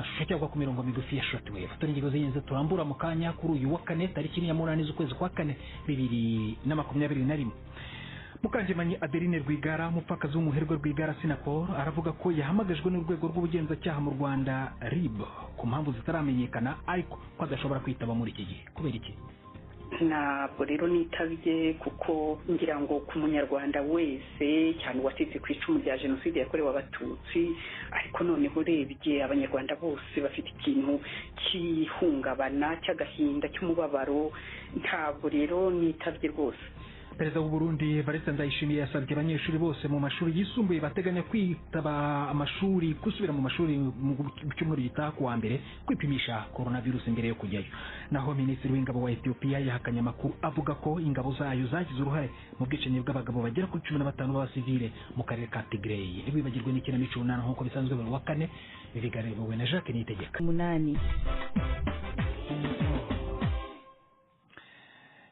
n'amashusho cyangwa ku mirongo migufi ya shortwave. Turi ingingo z'ingenzi turambura mu kanya kuri uyu wa kane, tariki ya 8 z'ukwezi kwa kane 2021. Mukangemanyi Adeline Rwigara, umupfakazi w'umuherwe Rwigara Sinapol, aravuga ko yahamagajwe n'urwego rw'ubugenzacyaha mu Rwanda RIB ku mpamvu zitaramenyekana, ariko ko adashobora kwitaba muri iki gihe. Kubera iki? Ntabwo rero nitabye, kuko ngira ngo ku munyarwanda wese, cyane uwacitse ku icumu rya jenoside yakorewe abatutsi, ariko noneho urebye abanyarwanda bose bafite ikintu cy'ihungabana, cy'agahinda, cy'umubabaro. Ntabwo rero nitabye rwose. Perezida w'u Burundi Evariste Ndayishimiye yasabye abanyeshuri bose mu mashuri yisumbuye bateganya kwitaba amashuri gusubira mu mashuri mu cyumweru gitaha ku wa mbere kwipimisha coronavirus mbere yo kujyayo. Naho minisitiri w'ingabo wa Ethiopia yahakanye amakuru avuga ko ingabo zayo zagize uruhare mu bwicanyi bw'abagabo bagera kuri 15 b'abasivile mu karere ka Tigray. Ntiwibagirwe n'ikinamico 8 nk'uko bisanzwe buri wa kane, ibiganiro na Jacques Niyitegeka. 8.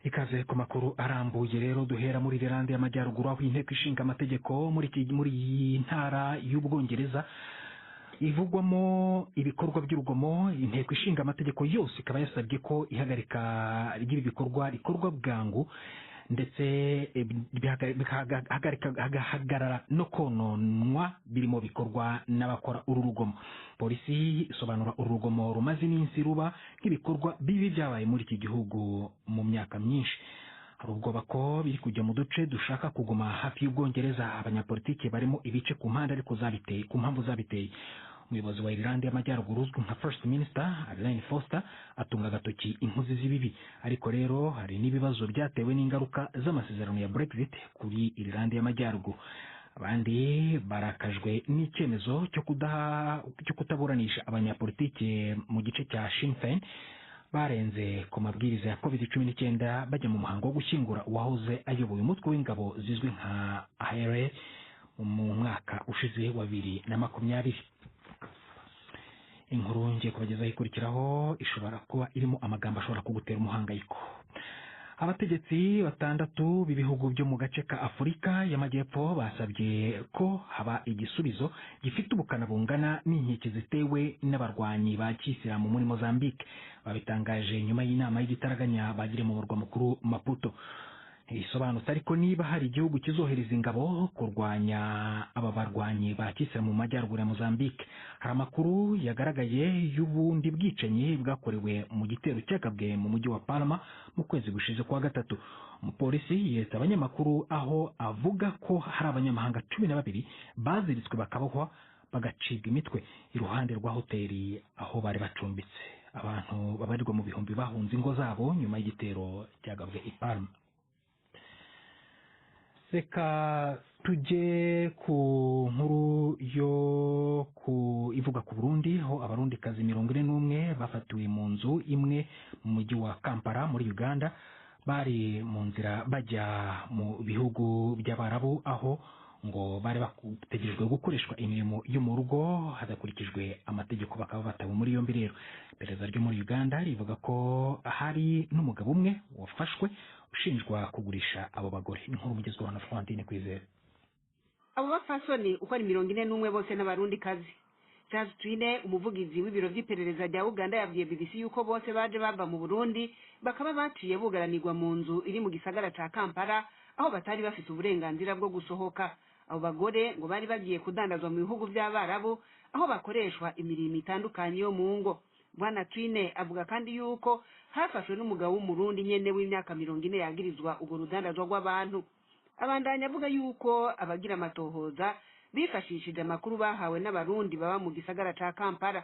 Ikaze ku makuru arambuye. Rero duhera muri Irlande y'Amajyaruguru, aho inteko ishinga amategeko muri iyi ntara y'Ubwongereza ivugwamo ibikorwa by'urugomo, inteko ishinga amategeko yose ikaba yasabye ko ihagarika ry'ibi bikorwa rikorwa bwangu, ndetse bigahagarara no kononwa birimo bikorwa n'abakora uru rugomo. Polisi isobanura uru rugomo rumaze iminsi ruba nk'ibikorwa bibi byabaye muri iki gihugu mu myaka myinshi. Hari ubwoba ko biri kujya mu duce dushaka kuguma hafi y'Ubwongereza. Abanyapolitiki barimo ibice ku mpande ariko zabiteye ku mpamvu zabiteye. Umuyobozi wa Irlande y'Amajyaruguru uzwi nka First Minister Arlene Foster atunga agatoki inkozi z'ibibi, ariko rero hari n'ibibazo byatewe n'ingaruka z'amasezerano ya Brexit kuri Irlande y'Amajyaruguru. Abandi barakajwe n'icyemezo cyo kutaburanisha abanyapolitike mu gice cya Sinn Féin barenze ku mabwiriza ya COVID-19 bajya mu muhango wo gushyingura uwahoze ayoboye umutwe w'ingabo zizwi nka ARA mu mwaka ushize wa 2020. Inkuru ngiye kubagezaho ikurikiraho ishobora kuba irimo amagambo ashobora kugutera umuhangayiko. Abategetsi batandatu b'ibihugu byo mu gace ka Afurika y'Amajyepfo basabye ko haba igisubizo gifite ubukana bungana n'inkike zitewe n'abarwanyi ba kisilamu muri Mozambique. Babitangaje nyuma y'inama y'igitaraganya bagiriye mu murwa mukuru Maputo. Ntibisobanutse ariko niba hari igihugu kizohereza ingabo kurwanya aba barwanyi ba kisilamu mu majyaruguru ya Mozambique. Hari amakuru yagaragaye y'ubundi bwicanyi bwakorewe mu gitero cyagabwe mu mujyi wa Palma mu kwezi gushize kwa gatatu. Umupolisi yeretse abanyamakuru aho avuga ko hari abanyamahanga 12 baziritswe bakabohwa bagacibwa imitwe iruhande rwa hoteli aho bari bacumbitse. Abantu babarirwa mu bihumbi bahunze ingo zabo nyuma y'igitero cyagabwe i Palma. Reka tujye ku nkuru yo ku ivuga ku Burundi, aho abarundikazi 41 bafatiwe mu nzu imwe mu mujyi wa Kampala muri Uganda, bari mu nzira bajya mu bihugu by'Abarabu, aho ngo bari bategerejwe gukoreshwa imirimo yo mu rugo hadakurikijwe amategeko, bakaba batawe muri yombi. Rero iperereza ryo muri Uganda rivuga ko hari n'umugabo umwe wafashwe ushinjwa kugurisha abo bagore. Inkuru mugezweho na Florentine Kwizera. Abo bapfasoni uko ari 41 bose n'abarundi kazi. Charles Twine, umuvugizi w'ibiro vy'iperereza rya Uganda, yabwiye BBC yuko bose baje bava mu Burundi, bakaba baciye bugaranirwa mu nzu iri mu gisagara ca Kampala, aho batari bafite uburenganzira bwo gusohoka. Abo bagore ngo bari bagiye kudandazwa mu bihugu by'Abarabu, aho bakoreshwa imirimo itandukanye yo mu ngo. Bwana Twine avuga kandi yuko hafashwe n'umugabo w'umurundi nyene w'imyaka 40 yagirizwa urwo rudandazwa rw'abantu. Abandanya avuga yuko abagira amatohoza bifashishije amakuru bahawe n'abarundi baba mu gisagara ca Kampala.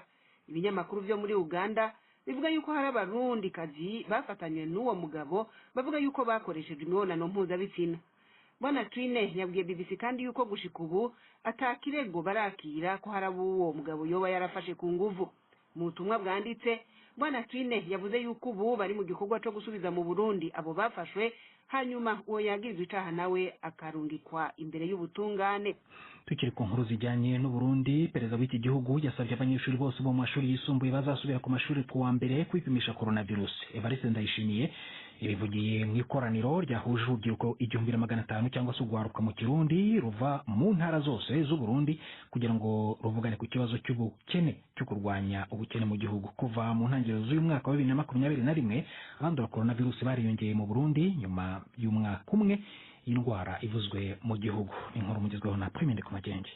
Ibinyamakuru vyo muri Uganda bivuga yuko hari abarundi kazi bafatanywe n'uwo mugabo, bavuga yuko bakoresheje imibonano mpuzabitsina. Bwana Twine yabwiye BBC kandi yuko gushika ubu atakirego barakira ko hari uwo mugabo yoba yarafashe ku nguvu. Mu butumwa bwanditse, Bwana Twine yavuze yuko ubu bari mu gikorwa co gusubiza mu Burundi abo bafashwe, hanyuma uwo yagirizwa icaha nawe akarungikwa imbere y'ubutungane. Tukiri ku nkuru zijyanye n'u Burundi, perezida w'iki gihugu yasabye abanyeshuri bose bo mu mashuri yisumbuye bazasubira ku mashuri ku wa mbere kwipimisha coronavirus. Evariste Ndayishimiye Ibivugiye mu ikoraniro ryahuje urubyiruko 1500 cyangwa se urwaruka mu Kirundi ruva mu ntara zose z'u Burundi kugira ngo ruvugane ku kibazo cy'ubukene, cyo kurwanya ubukene mu gihugu. Kuva mu ntangiriro z'uyu mwaka wa 2021 abandura coronavirus bariyongeye mu Burundi nyuma y'umwaka umwe indwara ivuzwe mu gihugu. Inkuru mugezweho na Primende ku Magenge.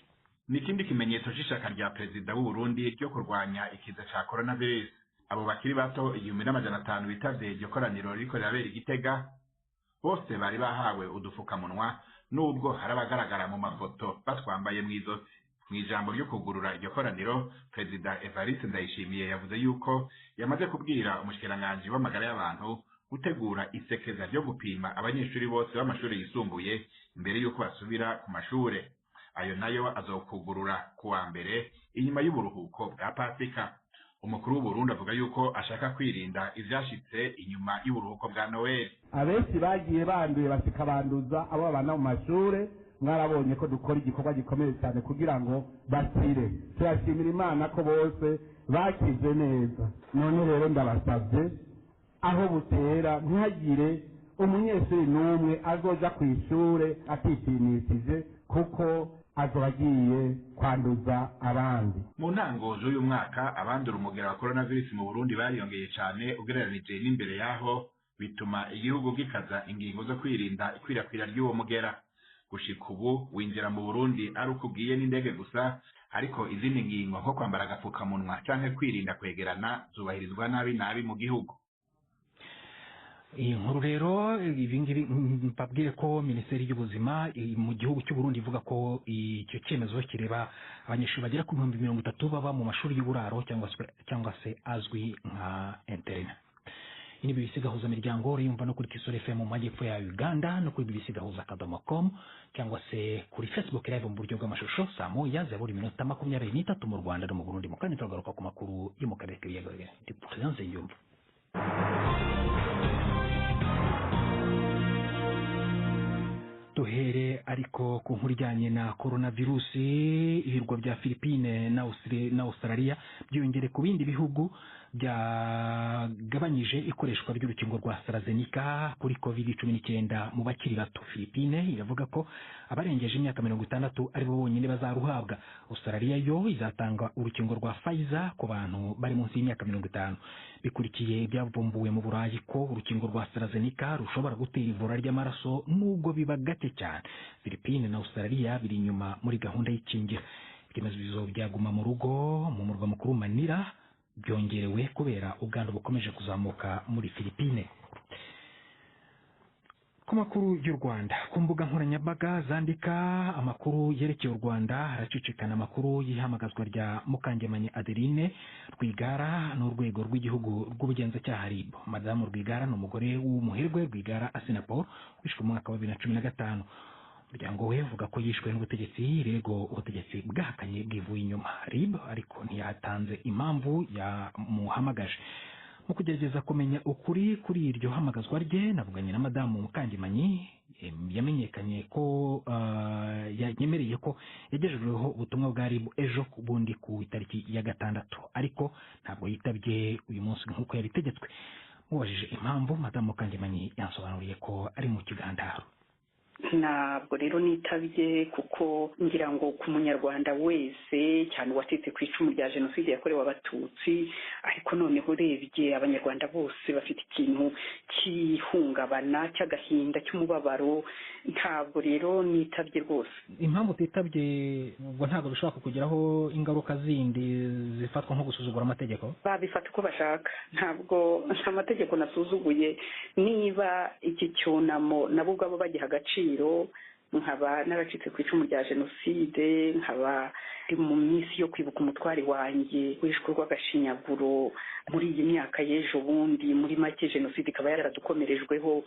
Ni ikindi kimenyetso c'ishaka rya perezida w'u Burundi ryo kurwanya ikiza ca coronavirus. Abo bakiri bato 1500 bitavye iryo koraniro ririko rirabera i Gitega, bose bari bahawe udufukamunwa, nubwo hari abagaragara mu mafoto batwambaye mw'izosi. Mw'ijambo ryo kugurura iryo koraniro, perezida Evariste Ndayishimiye yavuze yuko yamaze kubwira umushikiranganji w'amagara y'abantu gutegura isekeza ryo gupima abanyeshuri bose b'amashuri yisumbuye imbere y'uko basubira ku mashure. Ayo nayo azokugurura kuwa mbere inyuma y'uburuhuko bwa Pasika. Umukuru w'u Burundi avuga yuko ashaka kwirinda ivyashitse inyuma y'uburuhuko bwa Noel. Abenshi bagiye banduye bashika banduza abo babana mu mashure. Mwarabonye ko dukora igikorwa gikomeye cyane kugira ngo bakire. Turashimira Imana ko bose bakize neza. None rero ndabasabye, aho butera ntihagire umunyeshuri n'umwe azoja ku ishure atipimishije, kuko azoba agiye kwanduza abandi. Mu ntango z'uyu mwaka abandura umugera wa coronavirus mu Burundi bariyongeye cane ugereranije n'imbere yaho, bituma igihugu gikaza ingingo zo kwirinda ikwirakwira ry'uwo mugera. Gushika ubu winjira mu Burundi ari uko ugiye n'indege gusa, ariko izindi ngingo nko kwambara agapfukamunwa canke kwirinda kwegerana zubahirizwa nabi nabi mu gihugu. Iyi nkuru rero, ibi ngibi mbabwire ko Minisiteri y'Ubuzima mu gihugu cy'u Burundi ivuga ko icyo cyemezo kireba abanyeshuri bagera ku 30,000 baba mu mashuri y'uburaro cyangwa se azwi nka internat. Iyi ni BBC Gahuza Miryango, urayumva no kuri Kisoro FM mu majyepfo ya Uganda, no kuri bbcgahuza.com cyangwa se kuri Facebook Live mu buryo bw'amashusho, saa moya za buri minota 23 mu Rwanda no mu Burundi. Mu kanya turagaruka ku makuru yo mu karere k'ibiyaga bigari. Ndi Président Yumva. Duhere ariko ku nkuru ijyanye na coronavirusi. Ibirwa bya Philippine na Australia byiyongere ku bindi bihugu byagabanyije ikoreshwa ry'urukingo rwa AstraZeneca kuri COVID-19 mu bakiri bato. Philippine iravuga ko abarengeje imyaka 60 aribo bonyine bazaruhabwa. Australia yo izatanga urukingo rwa Pfizer ku bantu bari munsi y'imyaka 50. Bikurikiye ibyavumbuwe mu Burayi ko urukingo rwa AstraZeneca rushobora gutera ivura ry'amaraso, nubwo biba gake cyane. Philippine na Australia biri inyuma muri gahunda y'ikingira. Ibyemezo byaguma mu rugo mu murwa mukuru Manila byongerewe kubera ubwandu bukomeje kuzamuka muri Philippine. Ku makuru y'u Rwanda, ku mbuga nkoranyambaga zandika amakuru yerekeye u Rwanda haracicikana amakuru y'ihamagazwa rya Mukangemanyi Adeline Rwigara n'Urwego rw'Igihugu rw'Ubugenzacyaha, RIB. Madamu Rwigara ni umugore w'umuherwe Rwigara Assinapol wishwe mu mwaka wa 2015. Umuryango we uvuga ko yishwe n'ubutegetsi, ibirego ubutegetsi bwahakanye bwivuye inyuma. RIB ariko ntiyatanze impamvu yamuhamagaje. Mu kugerageza kumenya ukuri kuri iryo hamagazwa rye, navuganye na Madamu Mukangemanyi. Yamenyekanye ko yanyemereye ko yagejejweho ubutumwa bwa RIB ejo bundi ku itariki ya 6, ariko ntabwo yitabye uyu munsi nk'uko yabitegetswe. Mubajije impamvu, Madamu Mukangemanyi yansobanuriye ko ari mu kigandaro. Ntabwo rero nitabye, kuko ngira ngo ku munyarwanda wese, cyane uwacitse ku icumu rya Jenoside yakorewe Abatutsi, ariko noneho urebye abanyarwanda bose bafite ikintu cy'ihungabana, cy'agahinda, cy'umubabaro. Ntabwo rero nitabye rwose. Impamvu utitabye ubwo ntabwo bishobora kukugiraho ingaruka zindi zifatwa nko gusuzugura amategeko? Babifata uko bashaka. Ntabwo nta mategeko nasuzuguye. Niba iki cyunamo nabo ubwabo bagiha agaciro, nkaba naracitse ku icumu rya Jenoside, nkaba ndi mu minsi yo kwibuka umutware wanjye wishwe rw'agashinyaguro muri iyi myaka y'ejo bundi, muri make Jenoside ikaba yaradukomerejweho,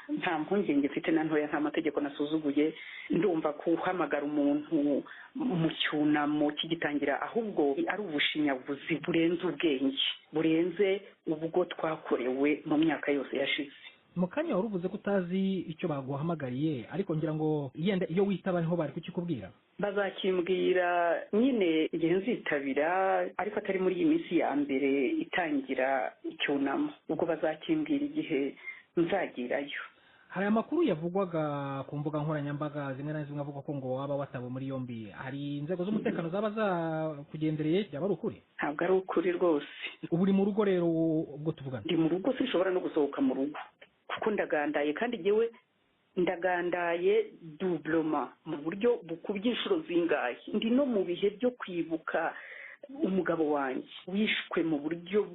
nta mpungenge mfite na ntoya. Nta mategeko nasuzuguye. Ndumva guhamagara umuntu mu cyunamo kigitangira ahubwo ari ubushinyaguzi burenze ubwenge, burenze ubwo twakorewe mu myaka yose yashize. Mu kanya wari uvuze ko utazi icyo baguhamagariye, ariko ngira ngo yenda iyo witaba niho bari kukikubwira. Bazakimbwira nyine igihe nzitabira, ariko atari muri iyi minsi ya mbere itangira icyunamo. Ubwo bazakimbwira igihe Nzagerayo. Hari amakuru yavugwaga ku mbuga nkoranyambaga zimwe na zimwe avuga ko ngo waba watawe muri yombi, hari inzego z'umutekano zaba zakugendereye, byaba ari ukuri? Ntabwo ari ukuri rwose. Ubu uri mu rugo rero ubwo tuvugana? Ndi mu rugo, sinshobora no gusohoka mu rugo kuko ndagandaye, kandi jyewe ndagandaye doublement, mu buryo bukubye inshuro zingahe. Ndi no mu bihe byo kwibuka umugabo wanjye wishwe mu buryo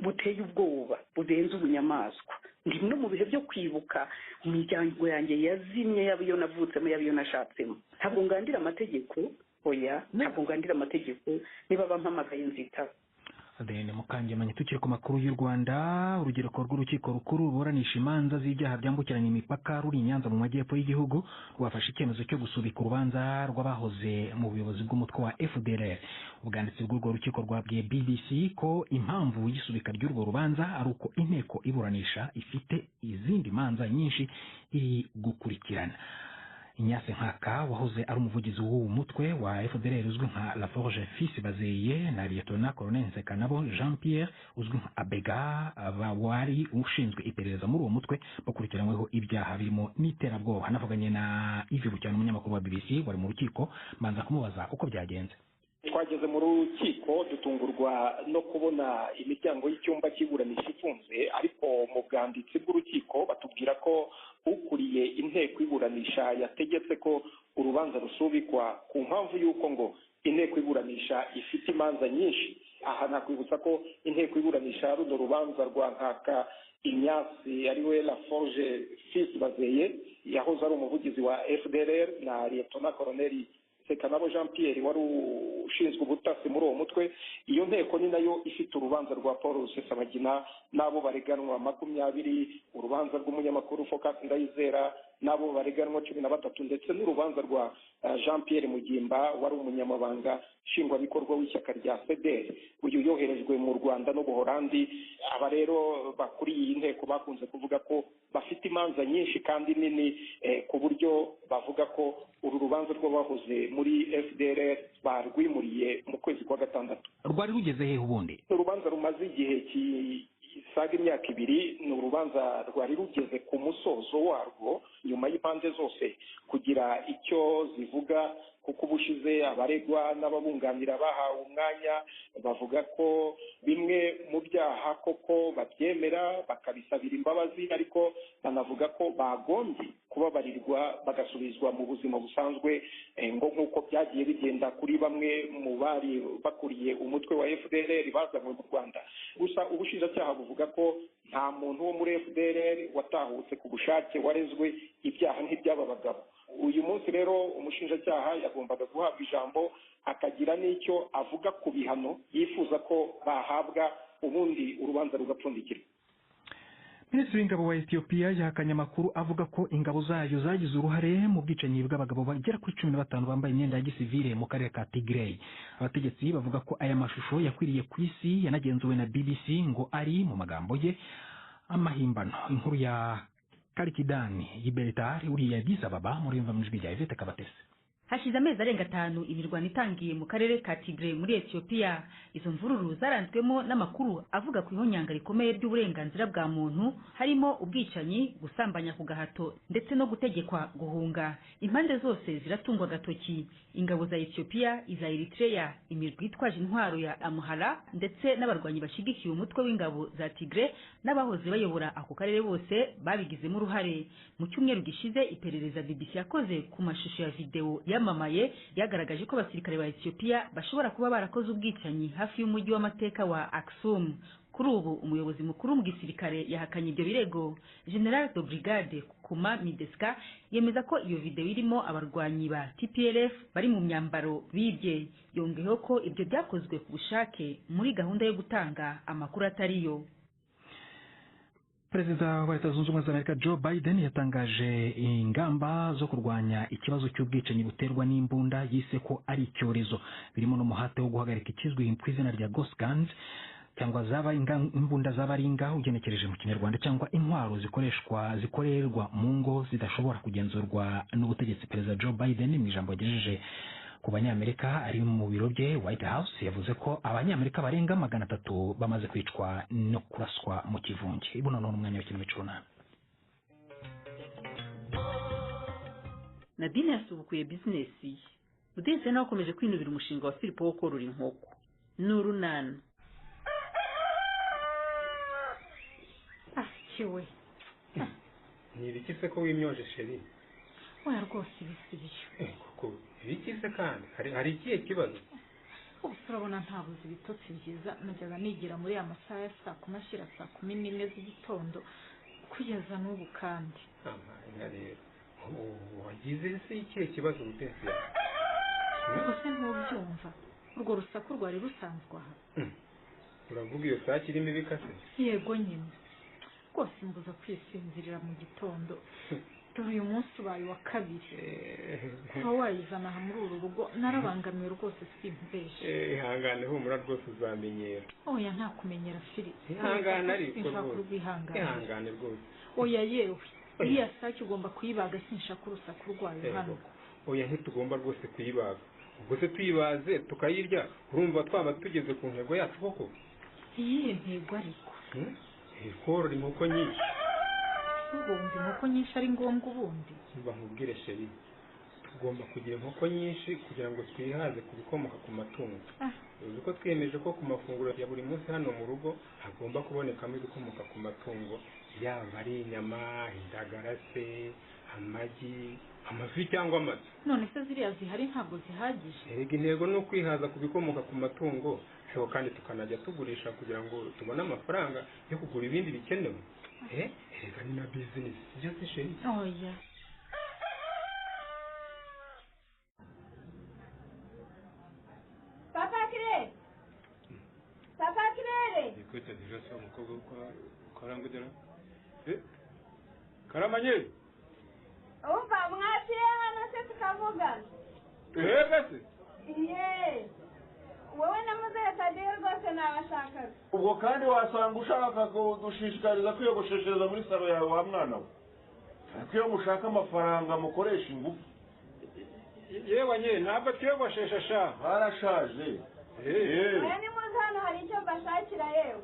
buteye ubwoba burenze ubunyamaswa. Ndi no mu bihe byo kwibuka imiryango yanjye yazimye, yaba iyo navutsemo, yaba iyo nashatsemo. Ntabwo ngandira amategeko, oya, ntabwo ngandira amategeko. Niba bampamagaye nzitaba. Adeline Mukangemanyi. Tukiri ku makuru y'u Rwanda, urugereko rw'urukiko rukuru ruburanisha imanza z'ibyaha byambukiranya imipaka ruri i Nyanza mu majyepfo y'igihugu rwafashe icyemezo cyo gusubika urubanza rw'abahoze mu buyobozi bw'umutwe wa FDLR. Ubwanditsi bw'urwo rukiko rwabwiye BBC ko impamvu y'isubika ry'urwo rubanza ari uko inteko iburanisha ifite izindi manza nyinshi iri gukurikirana. Ignace Nkaka wahoze ari umuvugizi w'uwo mutwe wa FDLR uzwi nka Laforge Fils Bazeye na Lieutenant Colonel Nsekanabo Jean Pierre uzwi nka Abega wari ushinzwe iperereza muri uwo mutwe bakurikiranyweho ibyaha birimo n'iterabwoba. Hanavuganye na Yves Bucyana, umunyamakuru wa BBC wari mu rukiko, mbanza kumubaza uko byagenze. Twageze mu rukiko dutungurwa no kubona imiryango y'icyumba cy'iburanisha ifunze, ariko mu bwanditsi bw'urukiko batubwira ko ukuriye inteko iburanisha yategetse ko urubanza rusubikwa ku mpamvu y'uko ngo inteko iburanisha ifite imanza nyinshi. Aha nakwibutsa ko inteko iburanisha runo rubanza rwa Nkaka Ignace ariwe Laforge Fils Bazeye yahoze ari umuvugizi wa FDLR na Lieutenant Colonel Nsekanabo Jean Pierre wari ushinzwe ubutasi muri uwo mutwe. Iyo nteko ni nayo ifite urubanza rwa Paul Rusesabagina n'abo bareganwa 20, urubanza rw'umunyamakuru Focus Ndayizera n'abo bareganwa 13, ndetse n'urubanza rwa Jean Pierre Mugimba wari umunyamabanga nshingwabikorwa w'ishyaka rya CDR, uyu yoherejwe mu Rwanda n'Ubuholandi. Aba rero bakuriye iyi nteko bakunze kuvuga ko bafite imanza nyinshi kandi nini, ku buryo bavuga ko uru rubanza rw'abahoze muri FDLR barwimuriye mu kwezi kwa gatandatu. Rwari rugeze hehe ubundi? Urubanza rumaze igihe kisaga imyaka 2, ni urubanza rwari rugeze ku musozo warwo nyuma y'impande zose kugira icyo zivuga, kuko ubushize abaregwa n'ababunganira bahawe umwanya bavuga ko bimwe mu byaha koko babyemera bakabisabira imbabazi, ariko banavuga ko bagombye kubabarirwa bagasubizwa mu buzima busanzwe, ngo nk'uko byagiye bigenda kuri bamwe mu bari bakuriye umutwe wa FDLR bazanywe mu Rwanda. Gusa ubushinjacyaha buvuga ko nta muntu wo muri FDLR watahutse ku bushake warezwe ibyaha nk'iby'aba bagabo. Uyu munsi rero umushinjacyaha yagombaga guhabwa ijambo akagira n'icyo avuga ku bihano yifuza ko bahabwa, ubundi urubanza rugapfundikirwa. Minisitiri w'ingabo wa Ethiopia yahakanye amakuru avuga ko ingabo zayo zagize uruhare mu bwicanyi bw'abagabo bagera kuri 15 bambaye imyenda ya gisivile mu karere ka Tigray. Abategetsi bavuga ko aya mashusho yakwiriye ku isi yanagenzuwe na BBC ngo ari mu magambo ye amahimbano. Inkuru ya Karikidani Yiberitari uriya Addis Ababa muri mva mu ijwi rya Yvette Kabatesi. Hashize amezi arenga 5 imirwano itangiye mu karere ka Tigray muri Ethiopia. Izo mvururu zaranzwemo n'amakuru avuga ku ihonyanga rikomeye ry'uburenganzira bwa muntu, harimo ubwicanyi, gusambanya ku gahato ndetse no gutegekwa guhunga. Impande zose ziratungwa agatoki, ingabo za Ethiopia, iza Eritrea, imirwi itwaje intwaro ya Amhara ndetse n'abarwanyi bashigikiye umutwe w'ingabo za Tigray n'abahoze bayobora ako karere bose babigizemo uruhare. Mu cyumweru gishize iperereza BBC yakoze ku mashusho ya video yamamaye yagaragaje ko abasirikare ba Ethiopia bashobora kuba barakoze ubwicanyi hafi y'umujyi w'amateka wa Aksum. Kuri ubu umuyobozi mukuru mu gisirikare yahakanye ibyo birego. General de Brigade Kuma Mideska yemeza ko iyo video irimo abarwanyi ba TPLF bari mu myambaro bibye. Yongeyeho ko ibyo byakozwe ku bushake muri gahunda yo gutanga amakuru atariyo. Perezida wa Leta Zunze Ubumwe za Amerika Joe Biden yatangaje ingamba zo kurwanya ikibazo cy'ubwicanyi buterwa n'imbunda yise ko ari icyorezo, birimo n'umuhate wo guhagarika ikizwi ku izina rya ghost guns cyangwa zaba imbunda z'abaringa ugenekereje mu Kinyarwanda, cyangwa intwaro zikoreshwa zikorerwa mu ngo zidashobora kugenzurwa n'ubutegetsi. Perezida Joe Biden mu ijambo yagejeje ku banyamerika ari mu biro bye White House yavuze ko abanyamerika barenga 300 bamaze kwicwa no kuraswa mu kivunge. Ibuno none umwanya w'ikinamico runaka. Nadine yasubukuye bizinesi ye. Budense nawe akomeje kwinubira umushinga wa Filipo wo korora inkoko. Ni urunana. Ah, kiwe. Ni ibiki se ko wimyoje sheri? Oya rwose ibisibiyo. Koko ibiki se kandi? Hari ikihe kibazo? Ubu urabona ntabuze ibitotsi byiza najyaga nigira muri ya masaha ya saa 10 ashyira saa 11 z'igitondo kugeza n'ubu kandi. Inka rero wagize se ikihe kibazo Budense? Ubwo se ntubyumva urwo rusaku rwari rusanzwe aha. Uravuga iyo saa kirimo ibikase? Yego nyine rwose mbuza kwisinzirira mu gitondo. Dore uyu munsi ubaye wa kabiri kuba wayizana aha muri uru rugo narabangamiwe rwose simbeshe. Ihangane humura rwose uzamenyera. Oya nta kumenyera Fili. Ihangane ariko rwose. Ihangane rwose. Oya yewe iriya sake ugomba kuyibaga sinshaka urusaku rwayo hano. Oya ntitugomba rwose kuyibaga. Ubwo se tuyibaze tukayirya urumva twaba tugeze ku ntego yacu koko? Iyihe ntego ariko? Korora inkoko nyinshi. Ubwo wumva inkoko nyinshi ari ngombwa ubundi? Mba nkubwire sheri, tugomba kugira inkoko nyinshi kugira ngo twihaze ku bikomoka ku matungo. Uzi ko twiyemeje ko ku mafunguro ya buri munsi hano mu rugo hagomba kubonekamo ibikomoka ku matungo, yaba ari inyama, indagara se, amagi, amafi cyangwa amata. None se ziriya zihari ntabwo zihagije? Erega intego ni ukwihaza ku bikomoka ku matungo, ariko kandi tukanajya tugurisha kugira ngo tubone amafaranga yo kugura ibindi bikenewe. Erega ni na business byose sheri. Oya. Papa Kirere. Papa Kirere. Écoute déjà ça umukobwa kwa Karangudera. Karamanye. Umva mwaciye hano se tukavugana. Bese. Ye. Wowe na muzehe Tadeyo rwose nabashakaga. Ubwo kandi wasanga ushaka kudushishikariza kwiyogosheshereza muri salo yawe wa mwana we. Ariko iyo mushaka amafaranga mukoresha ingufu. Yewe nye ntabwo twiyogoshesha sha. Barashaje. Oya ni muze hano hari icyo mbashakira yewe.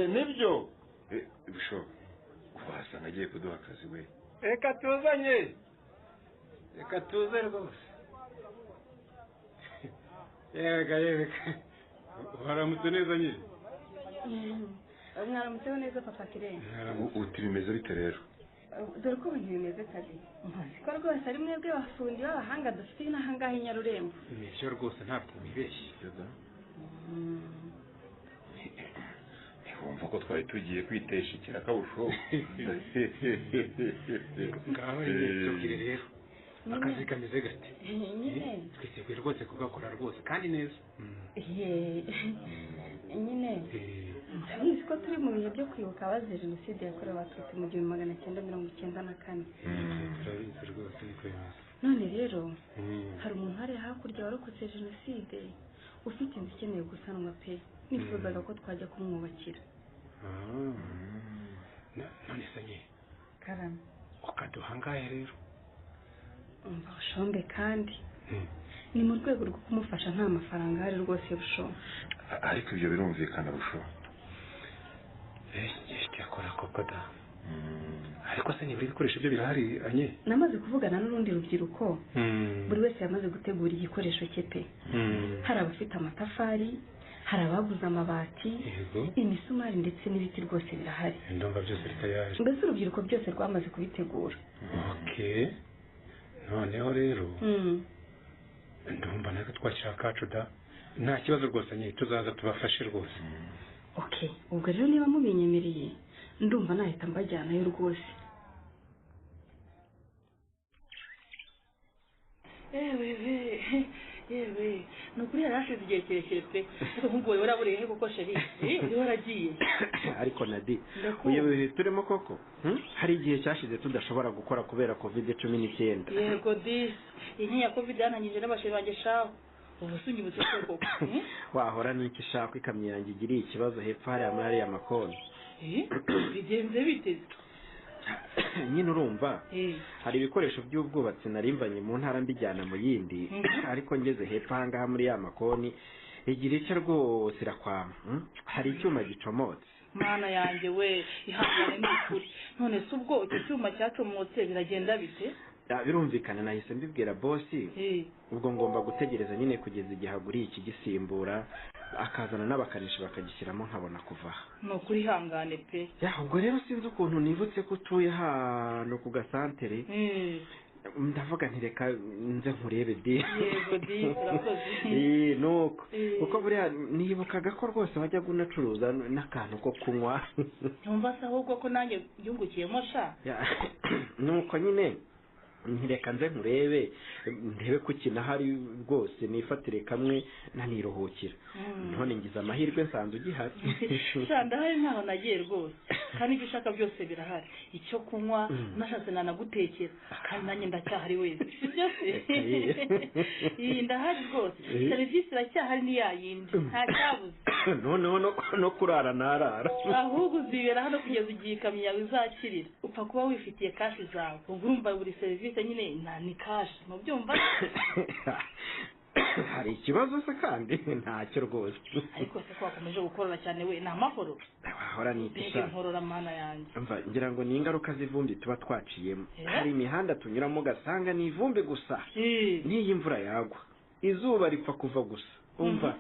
Nibyo. Bishoboka. Wasanga agiye kuduha akazi we. Reka tuzanye. Reka tuze rwose. Yega yega. Waramutse neza nyine. Mwaramutseho neza Papa Kirere. Uti bimeze bite rero? Dore ko ibintu bimeze kazi. Ko rwose ari mwebwe bafundi b'abahanga dufite n'ahangaha i Nyarurembo. Nibyo rwose ntabwo wibeshye. Wumva ko twari tugiye kwitesha ikiraka busho. Ngaho tubwire rero akazi kameze gate? Nyine twiteguye rwose kugakora rwose kandi neza. Nyine murabizi ko turi mu bihe byo kwibuka abazize jenoside yakorewe abatutsi mu 1994. Turabizi rwose niko bimeze. None rero hari umuntu hariya hakurya warokotse jenoside ufite inzu ikeneye gusanwa pe, nifuzaga ko twajya kumwubakira. None se nye Karame ukaduha angahe rero? Umva ushombe kandi ni mu rwego rwo kumufasha, nta mafaranga ahari rwose bushombe. Ariko ibyo birumvikana busho. Cyakora koko da. Ariko se nibura ibikoresho byo birahari anye? Namaze kuvugana n'urundi rubyiruko, buri wese yamaze gutegura igikoresho cye pe. Hari abafite amatafari, hari abaguze amabati, imisumari ndetse n'ibiti rwose birahari. Ndumva byose bitayaje. Mbese urubyiruko byose rwamaze kubitegura. Okay. Noneho rero ndumva natwe twakira akacu da. Nta kibazo rwose nye tuzaza tubafashe rwose. Okay, ubwo rero niba mubinyemereye ndumva nahita mbajyanayo rwose. Yewe ni ukuri yari hashize igihe kirekire pe. Ariko nk'ubwo wowe waraburiye he kuko sheri uri waragiye. Ariko Nadi uyu bihe turimo koko hari igihe cyashize tudashobora gukora kubera COVID-19. Yego disi iyi ya covid yanangije n'abasheri banjye shaho. Ubu sinyibutse koko. Wahora n'iki shaka ikamyo yanjye igiriye ikibazo hepfo hariya muri ariya makoni. Bigenze bite? Nyine urumva hari ibikoresho by'ubwubatsi narimvanye mu ntara mbijyana mu yindi, ariko ngeze hepfo ahangaha muri ya makoni igira icyo rwose irakwama. Hari icyuma gicomotse. Mana yanjye we, ihangane ni ukuri. None se ubwo icyo cyuma cyacomotse biragenda bite? Birumvikana nahise mbibwira bosi. Ubwo ngomba gutegereza nyine kugeza igihe aguriye ikigisimbura, akazana n'abakanishi bakagishyiramo nkabona kuva aha. Ni ukuri ihangane pe. Ubwo rero sinzi ukuntu nibutse ko utuye hano ku gasantere. Ndavuga nti reka nze nkurebe di. Yego di, urakoze. Nuko kuko buriya nibukaga ko rwose wajyaga unacuruza n'akantu ko kunywa. Ntumva se ahubwo ko nanjye byungukiyemo sha. Nuko nyine ntireka nze nkurebe ndebe ko kinahari rwose nifatire kamwe naniruhukira. None ngize amahirwe nsanze ugihari. Sha ndahari ntaho nagiye rwose, kandi ibyo ushaka byose birahari, icyo kunywa nashatse nanagutekera, kandi nanjye ndacyahari wese, sibyo se? Ndahari rwose, serivisi iracyahari ni ya yindi, nta cyabuze. Noneho no kurara narara. Ahubwo uzibera hano kugeza igihe ikamyo yawe izakirira, upfa kuba wifitiye kashi zawe. Ubwo urumva buri serivisi nyine nta ni kashi, mubyumva? Hari ikibazo se kandi? Ntacyo rwose. Ariko se ko wakomeje gukorora cyane we, ni amahoro? Wahora n'itisha. Nkorora mana yanjye. Umva ngira ngo ni ingaruka z'ivumbi tuba twaciyemo. Hari imihanda tunyuramo ugasanga ni ivumbi gusa. N'iyi imvura yagwa, izuba ripfa kuva gusa. Umva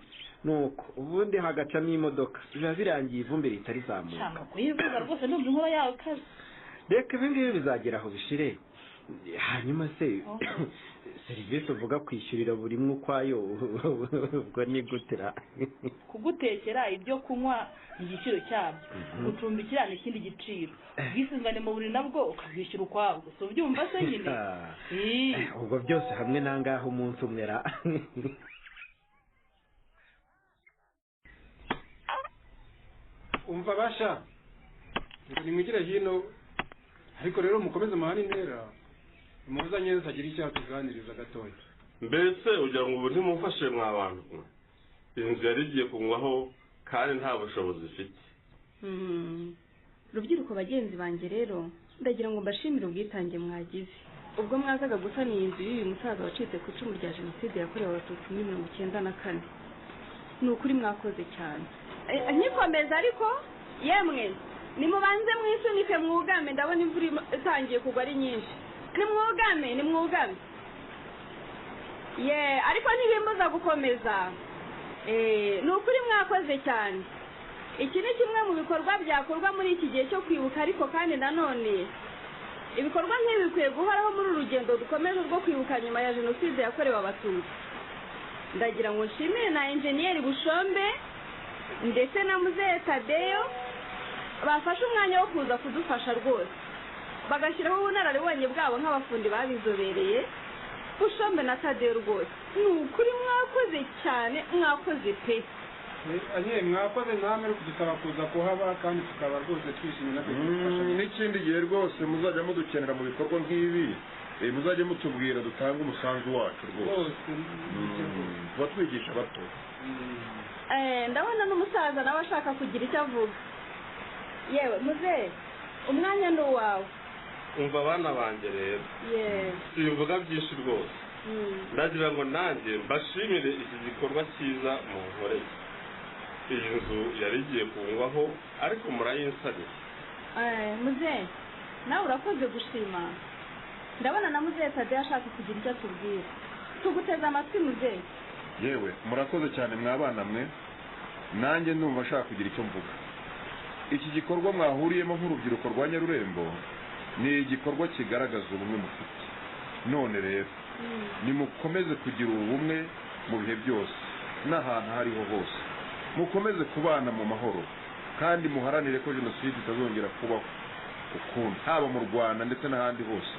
nuko ubundi hagacamo imodoka, biba birangiye ivumbi rihita rizamuka. Shaka kuyivuga rwose ndumva inkora yawe kazi. Reka ibi ngibi bizagera aho bishire. Hanyuma se serivisi uvuga kwishyurira buri mwe ukwayo ubwo ni gutera? Kugutekera ibyo kunywa ni igiciro cyabyo, gucumbikira ni ikindi giciro, ubwisungane mu buriri nabwo ukabwishyura ukwabwo, si ubyumva se nyine? Ubwo byose hamwe nangaho umunsi umwe ra. Umva basha, nimwigire hino, ariko rero mukomeze muhane intera, muzanye nzagira icyo tuganiriza gatoya. Mbese ugira ngo ubu ntimumfashe mwa bantu, inzu yari igiye kungwaho kandi nta bushobozi ifite. Rubyiruko bagenzi banjye rero, ndagira ngo mbashimire ubwitange mwagize ubwo mwazaga gusana iyi nzu y'uyu musaza wacitse ku icumu rya jenoside yakorewe abatutsi muri 94. Ni ukuri mwakoze cyane. Nkikomeza ariko yemwe nimubanze mwisunike mwugame, ndabona imvura itangiye kugwa ari nyinshi. Nimwugame, nimwugame. Ye, ariko ntibimbuza gukomeza. Ni ukuri mwakoze cyane. Iki ni kimwe mu bikorwa byakorwa muri iki gihe cyo kwibuka, ariko kandi nanone ibikorwa nk'ibi bikwiye guhoraho muri uru rugendo dukomeje rwo kwibuka nyuma ya jenoside yakorewe abatutsi. Ndagira ngo nshimire na enjeniyeri Bushombe ndetse na Muzehe Tadeyo bafashe umwanya wo kuza kudufasha rwose, bagashyiraho ubunararibonye bwabo nk'abafundi babizobereye. Bushombe na Tadeyo rwose ni ukuri mwakoze cyane, mwakoze pe. Mwakoze namwe kudusaba kuza kuhaba, kandi tukaba rwose twishimye natwe. N'ikindi gihe rwose muzajya mudukenera mu bikorwa nk'ibi, muzajye mutubwira dutange umusanzu wacu rwose, tuba twigisha bato. Ndabona n'umusaza nawe ashaka kugira icyo avuga. Yewe muzehe, umwanya ni uwawe. Umva abana banjye rero, simvuga byinshi rwose, ndagira ngo nanjye mbashimire iki gikorwa cyiza munkoreye. Iyi nzu yari igiye kungwaho ariko murayinsabira. Muzehe nawe urakoze gushima. Ndabona na muzehe Tadeyo ashaka kugira icyo atubwira. Tuguteze amatwi muzehe. Yewe murakoze cyane mwabana mwe, nanjye ndumva ashaka kugira icyo mvuga. Iki gikorwa mwahuriyemo nk'urubyiruko rwa Nyarurembo ni igikorwa kigaragaza ubumwe mufite. None rero nimukomeze kugira ubumwe mu bihe byose n'ahantu aho ariho hose, mukomeze kubana mu mahoro kandi muharanire ko jenoside itazongera kubaho ukundi, haba mu Rwanda ndetse n'ahandi hose.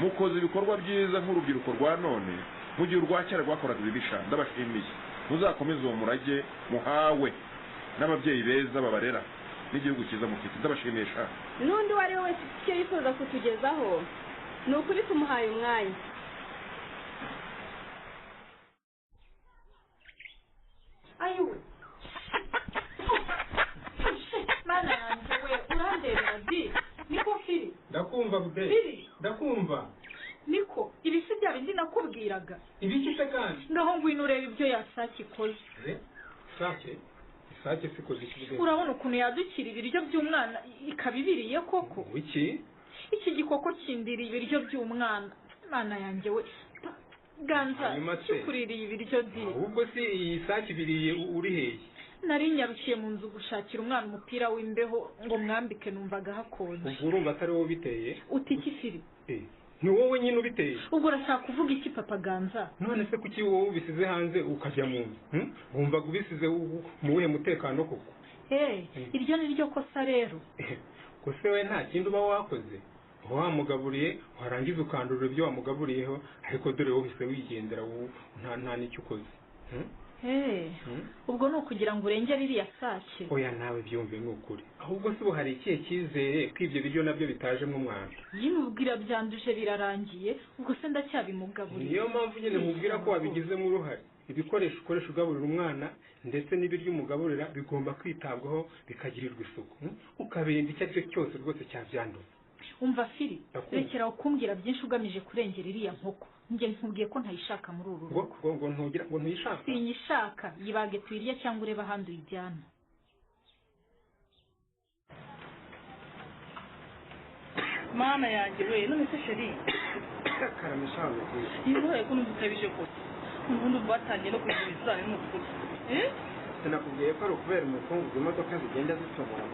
Mukoze ibikorwa byiza nk'urubyiruko rwa none, mu gihe urwa kera rwakoraga ibibisha. Ndabashimiye, muzakomeze uwo murage muhawe n'ababyeyi beza babarera n'igihugu cyiza mufite. Ndabashimiye sha. N'undi uwo ari we wese icyo yifuza kutugezaho, ni ukuri tumuhaye umwanya. Ayiwe mana yanjye we, urandebera di. Niko Fili? Ndakumva Bude. Ndakumva. Niko ibi si bya bindi nakubwiraga. Ibiki se kandi? Ngaho ngwino urebe ibyo yasake ikoze. Sake? Isake sikoze iki? Urabona ukuntu yadukira ibiryo by'umwana ikabibiriye koko. Iki? Iki gikoko kindiriye ibiryo by'umwana. Imana yanjye we. Ganza, kikuririye ibiryo di. Ahubwo si iyi sake ibiriye uri hehe? Nari nyarukiye mu nzu gushakira umwana umupira w'imbeho ngo mwambike, numvaga hakonje. Ubwo urumva atari wowe ubiteye? Uti iki Fili? Ni wowe nyine ubiteye. Ubwo urashaka kuvuga iki papa Ganza? None se kuki wowe ubisize hanze ukajya mu nzu? Wumvaga ubisize mu wuhe mutekano koko? Iryo ni ryo kosa rero. Ko se we nta kindi uba wakoze? Wamugaburiye warangiza ukandurura ibyo wamugaburiyeho, ariko dore wowe uhise wigendera nta n'icyo ukoze. Ubwo ni ukugira ngo urengere iriya sake. Oya nawe byumve ni ukuri. Ahubwo se ubu hari ikihe cyizere ko ibyo biryo nabyo bitajemo umwanda? Nyine ubwira byanduje birarangiye, ubwo se ndacyabimugaburiye. Niyo mpamvu nyine nkubwira ko wabigizemo uruhare. Ibikoresho ukoresha ugaburira umwana ndetse n'ibiryo umugaburira bigomba kwitabwaho bikagirirwa isuku, ukabirinda icyo ari cyo cyose rwose cyabyanduza. Umva Fili, rekera ukumbwira byinshi ugamije kurengera iriya nkoko. Njye nkubwiye ko ntayishaka muri uru rugo. Ngo ntugira ngo ntuyishaka? Sinyishaka, yibage tuyirye cyangwa urebe ahandi uyijyana. Mana yanjye we, none se sheri? Karamisha wanjye. Inkoye ko numva ukabije kose. Ubundi ubu batangiye no kugira ibizami ni ukuri. Sinakubwiye ko ari ukubera umukungugu imodoka zigenda zitobora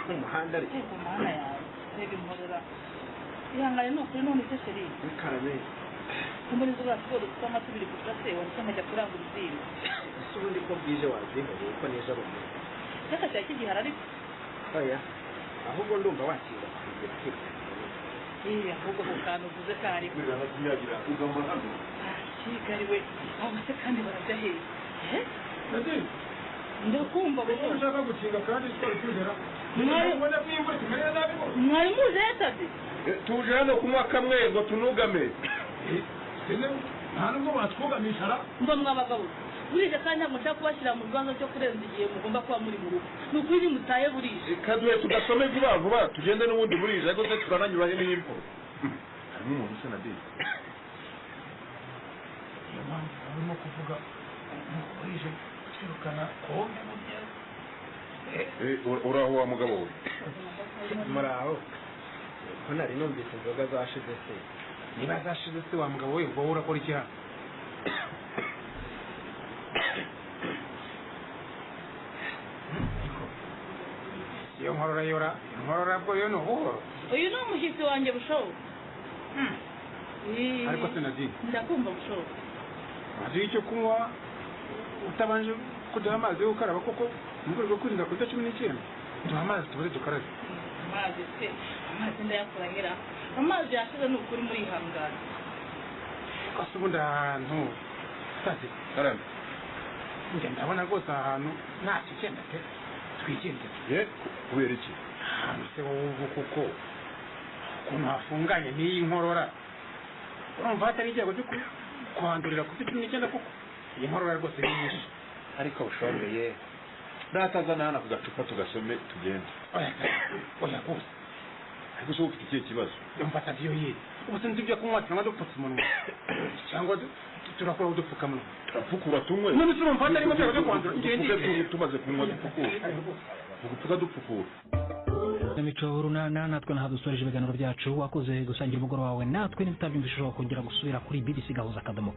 mu muhanda ariko. Yego mana yanjye. Reba inkorora. Ihangane ni ukuri none se sheri? Karame. Kumbona izo urasigaye dufite nka tubiri gusa se wahise nkajya kurangura izindi. Ese ubundi ko bwije wazihoreye ko n'ejo ari umunsi? Cyaka cya kigihara ariko. Oya, ahubwo ndumva wakinga kugira kwiruka. Ahubwo ako kantu uvuze kari. Ugamba hano. Kigali we, abo se kandi barajya hehe? Ndakumva buhoro. Ushaka gukinga kandi twari tugera. Mwari muje yatabi? Tuje hano kunywa kamwe ngo tunugame. Nta nubwo batwugamisha ra. Mba mwabagabo. Burije kandi ntabwo nshaka kubashyira mu bibazo byo kurenza igihe mugomba kuba muri mu rugo. Ni ukuri nimutaye burije. Kaduhe tugasome vuba vuba tugende n'ubundi burije ariko se turananyura he n'imvura. Harimo umuntu usa na Dave. Niyo mpamvu barimo kuvuga burije twirukana kombe burya. Uraho wa mugabo we. Muraho. Ko nari numvise inzoga zashize se. Niba zashize se wa mugabo we ubwo urakora iki hano? Iyo nkorora yora, inkorora bwo yo ni ubuhoro. Uyu ni umushyitsi wanjye bushobo. Ariko se Nadine. Ndakumva bushobo. Wazi icyo kunywa utabanje kuduha amazi yo gukaraba koko mu rwego rwo kwirinda covid 19. Duha amazi tubuze dukarabe. Amazi se, amazi ndayakora nkera. Amazi yashize ni ukuri muri ihangana. Ese ubundi ahantu sitade karame. Njye ndabona rwose ahantu nta kigenda pe. Twigendere. Kubera iki? Ahantu se wowe ubu kuko ukuntu hafunganye n'iyi nkorora. Urumva hatari ibyago byo kuhandurira covid 19 koko. Iyi nkorora rwose ni nyinshi. Ariko ushobeye. Natazana hano ku gacupa tugasome tugende. Oya, oya rwose. Ariko se ufite ikihe kibazo? Mfata diyo ye. Ubu sinzi ibyo kunywa cyangwa dupfutse umunwa. Cyangwa turakora udupfukamunwa. Turapfukura tunywe. None se urumva hatarimo ibyago byo kwandura? Dupfuke tumaze kunywa dupfukura. Tugupfuka dupfukura. Mico runana natwe nahadusoreje ibiganiro byacu. Wakoze gusangira umugoroba wawe natwe. Niba utabyumvise ushobora kongera gusubira kuri bbc gahuza.com.